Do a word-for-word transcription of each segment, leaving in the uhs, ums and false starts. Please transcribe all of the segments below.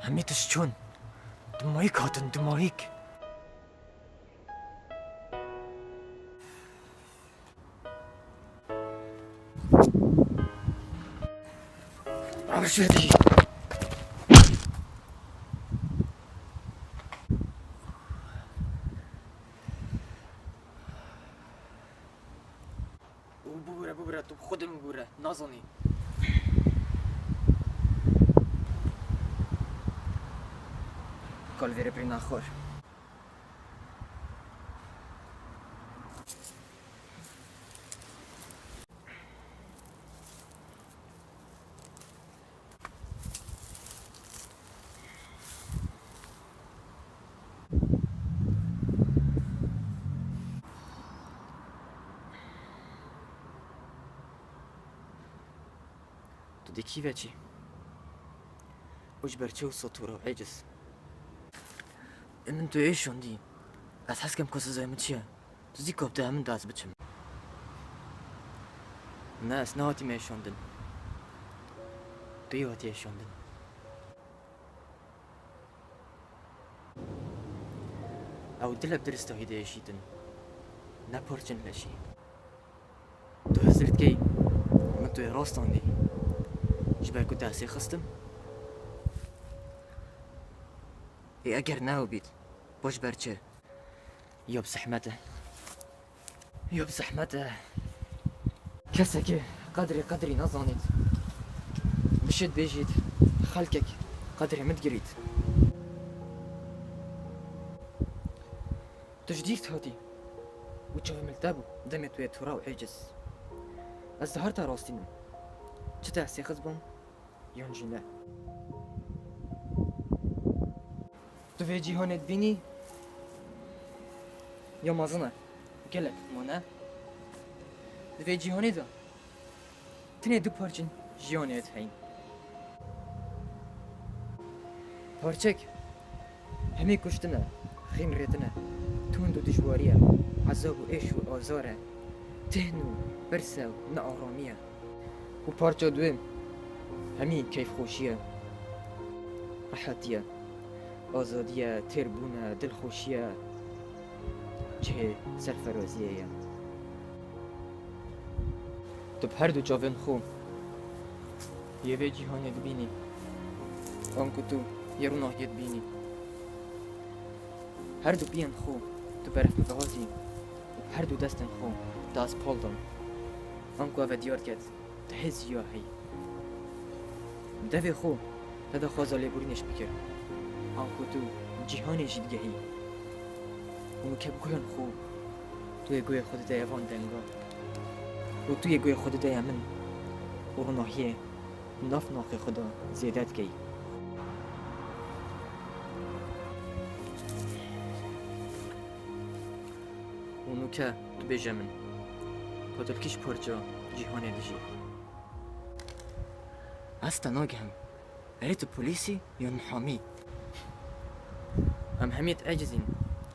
Hemî tişt çûn. Dimayîk hatin, dimayîk. Rewşedî. Û bibûre, bibûre, tu bi xwe de bibûre, nazanî. Kal vêre birîna xwe. Tu dê kî ve çî? Û ji ber çi wisa tor û eciz? Ê min tu êşandî. Ez hez kem ku sizayê min çi ye? Tu zî kop de min de ez biçim. Ne, ez nehatîme êşandin. Tu yê hatî êşandin. Ew dile bi diristahî de êşîtin. Ne parçin leşî. Tu hizir dikey, min tu yê rastandî. Ji ber ku te ez ê xistim. Ê eger ne ew bît, bo ji ber çi? Ya bi zehmet e. Ya bi zehmet e. Kesekî qedrê qedrî nezanît. Bişêt bêjît, xelkek qedrê min digirît. Tu ji dîr hatî û çavê min li te bû, demê tu yê tora û êciz. Ez di her te rastînim. Çi te ez sêxiz bûm, yan jî ne. Tu vê cîhanê dibînî ya mezin e, gelek mane. Di vê cîhanê de tenê du parçên jiyanê heyîn. Parçek hemî kuştin e, xînrêtin e, tund û dijwarî ye, ezab û êş û azar e, tihn û pirs e û nearamî ye. Û parça duwêm hemî keyfxweşî ye, rehetî ye, azadî ye, têrbûn e, dilxweşî ye, cihê serferaziyê ye. Tu bi her du çavên xwe yê vê cîhanê dibînî, anku tu yê ronahiyê dibînî. Her du piyên xwe tu berf min vehatî û her du destên xwe te ez pal dan. Anku ev e diyar ket, tu hêzî ya heyî. Devê xwe te daxwaza lêborînê jî bikir. Anku tu cîhanê jî digehî. Û nûke bi guhên xwe tu yê guhê xwe dideye van denga. Û tu yê guhê xwe dideye min û ronahiyê nav navê xwe de zêde dikey. Û nûke tu bêje min, patilkî ji parça cîhanê dijî. Ez te nagihim. Erê tu polîs î yan mihamî? Em hemî ecizîn.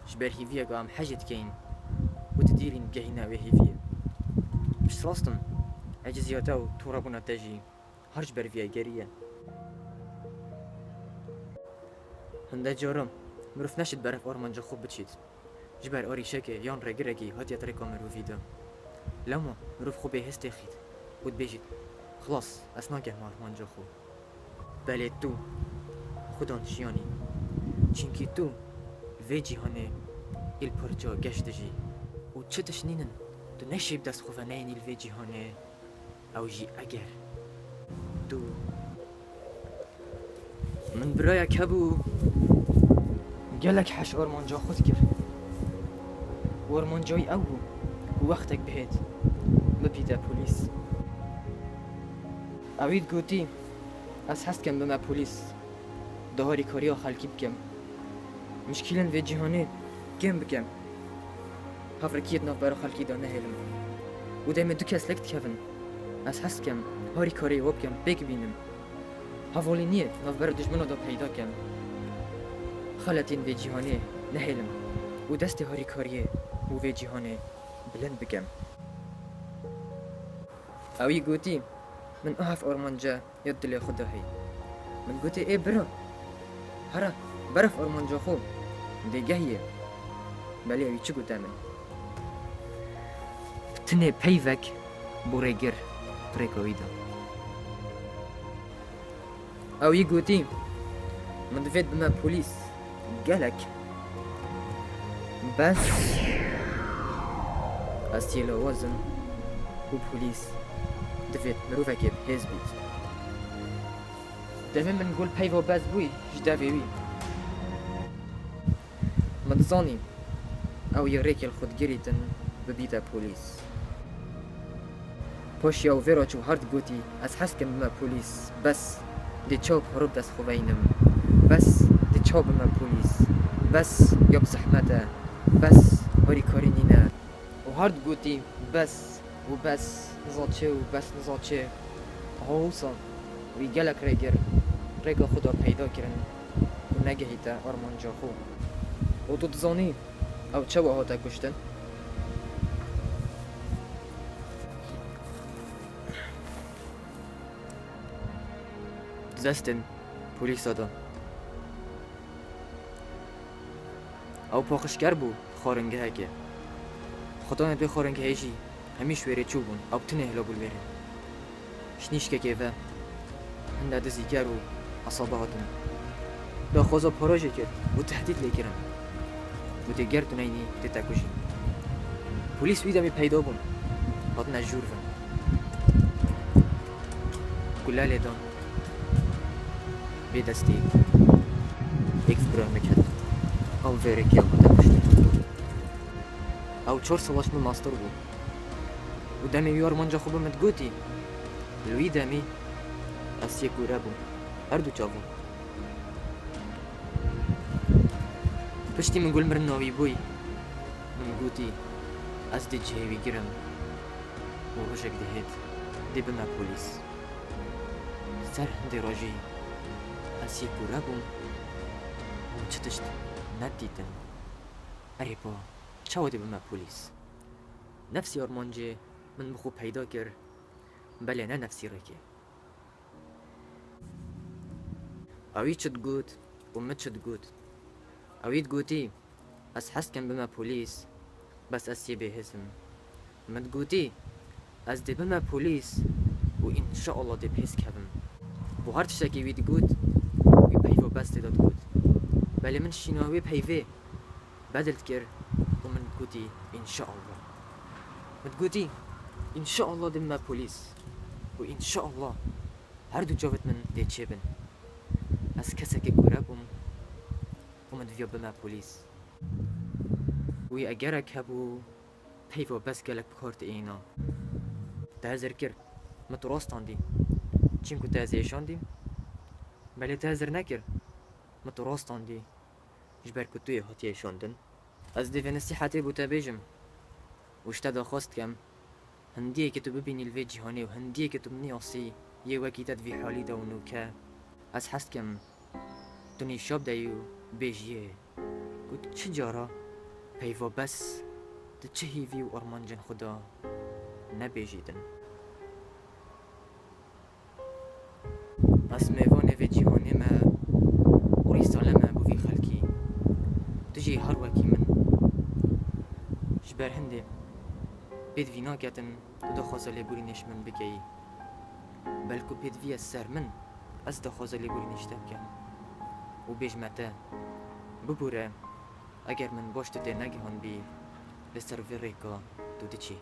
Ji ber hîviyeke em hejê dikeyin û didîrîn gehîne wê hîviyê. Piştrast im, eciziya te û torabûna te jî her ji ber vî egerî ye. Hinde caran mirov neşit berev armanca xwe biçît. Ji ber arîşekê yan rêgirekî hatiye di rêka mirovî de. Lema mirov xwe bêhêz têxît û dibêjît, xilas, ez nagehma armanca xwe. Belê tu xudan jiyanî. Çimkî tu vê cîhanê î li parça geş dijî. Û çi tişt nînin, tu neşî bi dest xwe veneyînî li vê cîhanê. Ew jî eger tu. Min birayek hebû, gelek heş armanca xwe dikir. Û armanca wî ew bû ku wextek bihêt bibîte polîs. Ewî digotî, ez hez dikim bime polîs, di harîkariya xelkî bikim. Mişkîlên vê cîhanê kêm bikim. Hevrekiyê di navbera xelkî de nehêlim. Û demê du kes lêk dikevin, ez hez dikim harîkariyê we bikim, pêk bînim. Hevalîniyê di navbera dijmina de peyda kem. Xeletiyên vê cîhanê nehêlim û destê harîkariyê û vê cîhanê bilind bikim. Ewî gotî, min ev armanca ya dilê xwe de heye. Min gotê, ê bira, Here, berif armanca xwe dê gehiyê. Belê wî çi gote min? Tinê peyvek bû rêgir rêka wî da. Ew yî gotî, min divêt bime polîs. Gelek. Bes ez tê lawazim û polîs divêt mirovekê bi hêz bît. Demê min gul peyva bes bûyî ji devê wî. Min dizanî ew yê rêkê li xwe digirîtin bibîte polîs. Paşiya wê re çû her digotî, ez hez dikim bime polîs, bes dê çaw pere bi dest xwe veynim, bes dê çaw bime polîs, bes ya bi zehmet e, bes harîkarî nîne. Û her digotî, bes û bes niza çi û bes niza çi. Aha wisa wî gelek rêgir rêka xwe da peyda kirin ku negihîte armanca xwe. Û tu dizanî ew çawa hate kuştin? Di destên polîsa de. Ew paqijker bû xwaringehekê. Xwedanê vê xwaringehê jî hemî ji wêrê çûbûn, ew tinê hila bû li wêrê. Ji nîşkekê ve hinde dizîker û esaba hatin. Daxwaza para jê kir û tehdît lê kirin. Û dê ger tu neynî, dê te kujî. Polîs wî demê peyda bûn. Hatine jûr ve. Gule lê dan. Vê destê yek bira min ket. Ew vê rêkê hate kuştin. Ew çar sala ji min mastir bû. Û demê wî armanca xwe bi min digotî, li wî demî ez yê kûre bûm. Her du çavim. Piştî min gul mirina wî bûyî, min gotî, ez dê cihê wî girim û rojek dihêt dê bime polîs. Ser hindê rojî ez yê kûre bûm û çi tişt nedîtin. Erê pa, çawa dê bime polîs? Nefsî armancê min bi xwe peyda kir, belê ne nefsî rêkê. Ewî çi digot û min çi digot? Ewî digotî, ez hez dikim bime polîs, bes ez yê bêhêz im. Min digotî, ez dê bime polîs û înşeallah dê bi hêz kevim. Bo her tiştekî wî digot, wî peyva bes tê de digot. Belê min şîna wê peyvê bedil dikir û min digotî, înşeallah. Min digotî, înşeallah dê bime polîs û înşeallah her du çavêt min dê çêbin. Ez kesekê kûre bûm û min diviya bime polîs. Wî egerek hebû, peyva bes gelek bi kar têna. Te hezir kir, min tu rastandî. Çimku te ez êşandî. Belê te hezir nekir, min tu rastandî. Ji ber ku tu yê hatiye êşandin. Ez dê vê nesîhetê bo te bêjim û ji te daxwaz dikem, hindiyê ke tu bibînî li vê cîhanê û hindiyê ke tu biniyasî yê wekî te di vî halî de û nûke, ez hez dikim tu nîşa bideyî û bêjiyê ku tu çi cara peyva bes di çi hîvî û armancên xwe de nebêjî din. Ez mêvanê vê cîhanê me û rîsale me bo vî xelkî. Tu jî her wekî min. Ji ber hindê pêdivî naketin tu daxwaza lêborînê ji min bikeyî. Belku pêdivî ye ser min, ez daxwaza lêborînê ji te bikim û bêjime te, bibûre, eger min baş tu tê negihandbî, li ser vê rêka tu diçî.